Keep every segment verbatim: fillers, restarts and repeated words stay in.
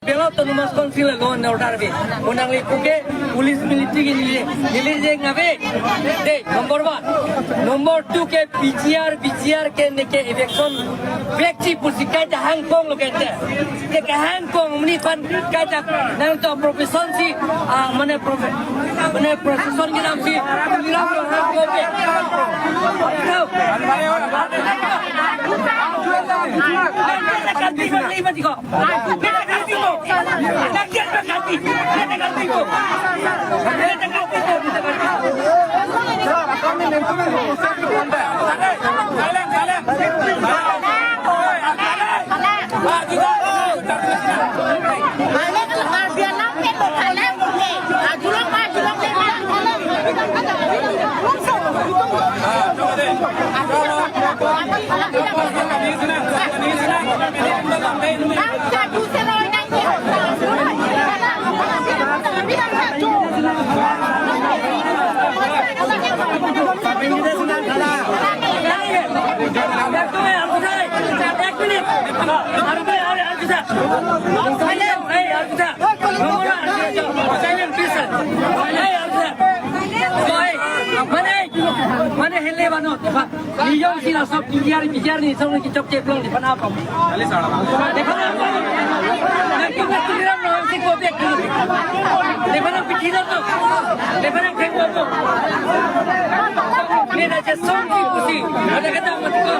Belo Autonomous Council law and order ave. Mo nangli puke police military ke neli, neli jeng ave. De, number one. Number two ke P G R, P G R ke neke eviction vekji pusi kaita hangkong lo kaita. Neke hangkong muni pan kaita nangtum profession si, ah, mane profe-, mane profession ke nam si, niram lo hangkong ke. Tahu? Mane, mane hele banot, ba. Niyom si laso P G R, P G R ni song ki chok chek long di pan apam. Dekho na, na kung na tuliram na si ko bek. Dekho na pithi na to. Dekho na kheng ko to. Ni na je song ki pusi. Ada kata mati ko.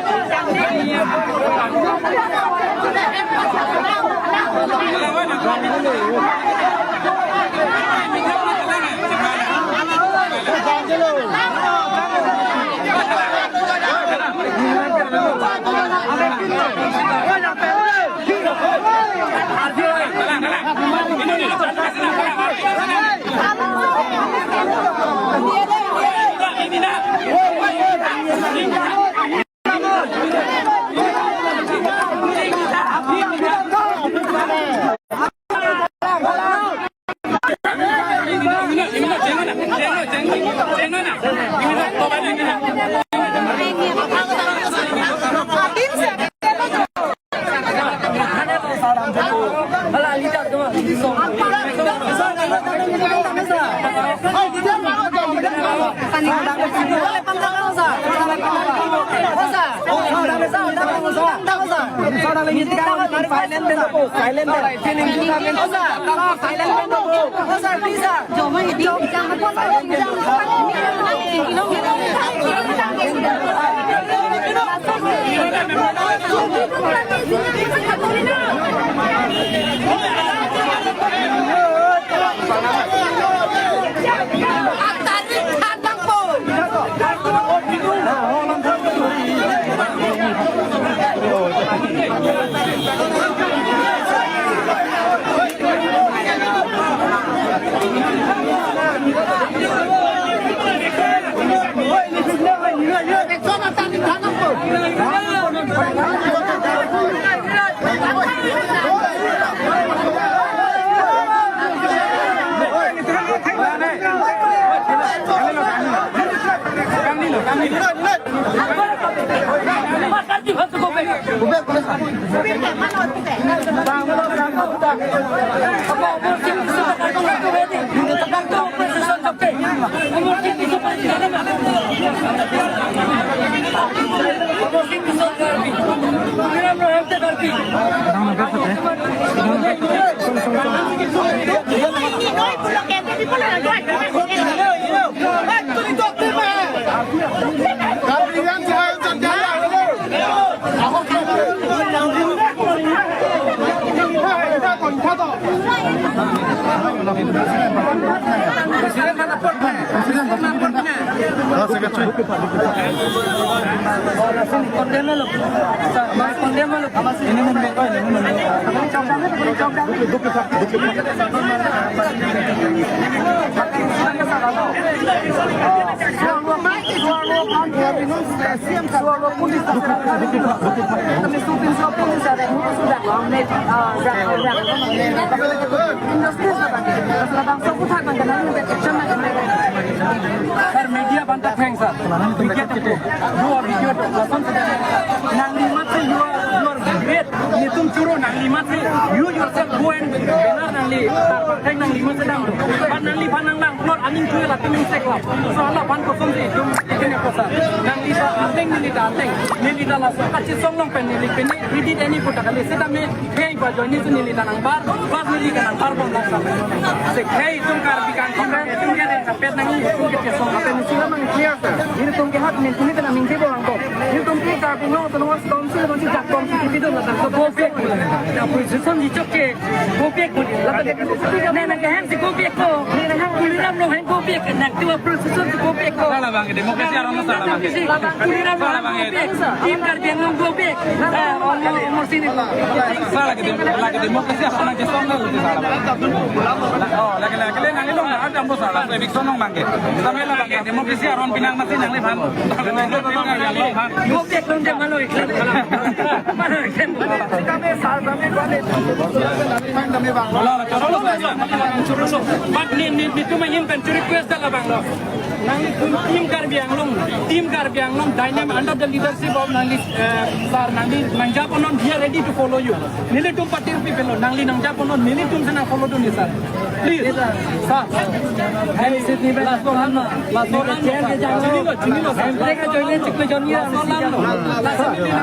Sir, media banta thanks, sir. Cricket ko. You are, you are awesome. Nangli mat se you are, you are great. Nitum Choro nangli masi, you yourself go and banner nangli, tar pathek nangli masi dam. But nangliphan nanglang, not aning tuel atum ning seklap. So halaphan kosonsi itum itum kosa. Nanglita ateng, nelita ateng. Nelita laso kachesong along pen neli pini, we did any puta kali. Seta me, hey, ba join ni neli ta nangbar, bas neli ta nangbar bom lang sa. Se, hey, itum Karbi kangkong, itum ke kapet nangji, itum ke chesong. Apen isi lamang clear, sir. Nelitum ke hak nelitum ke nangji bom lang bom. Nelitum ke Karbi Anglong Autonomous Council, kongsi jak kongsi kiti dun ladak. So, go back. Opposition di chok ke, go back. Ladak ke, ne, ne, ke hem si go back ko. Ne, ne, hem Tuliram lo hem go back. Nang tu opposition si go back ko. Salah bang, demokrasi aron salah bang. Tuliram lo hem go back. Team Karbi Anglong go back. Eh, Omor, Omor Sing ni. Salah lagi dem-, lagi demokrasi aron nang jesong na luti salah bang. Oh, lagi, lagi, lagi nang ilong na ada ambo salah. So, eviction nong bang ke. Sampai lah bang ke, demokrasi aron pinang masi nangliphan. Go back dong jam malo iklan. Malo iklan. But ne, ne, netum ahin pen request dala bang lo. Nangtum team Karbi Anglong, team Karbi Anglong dynamic under the leadership of nangli, eh, sir, nangli nangjaponon, we are ready to follow you. Nelitum party people lo, nangli nangjaponon, nelitum si nang follow dun ni sir. Please, sir. Last one, last one. Chinilo, chinilo, sir. Last one, last one.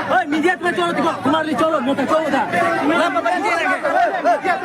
Oi, media, tum cholo, tum, tumhari cholo, meta cholo tha. Lamba bang ke.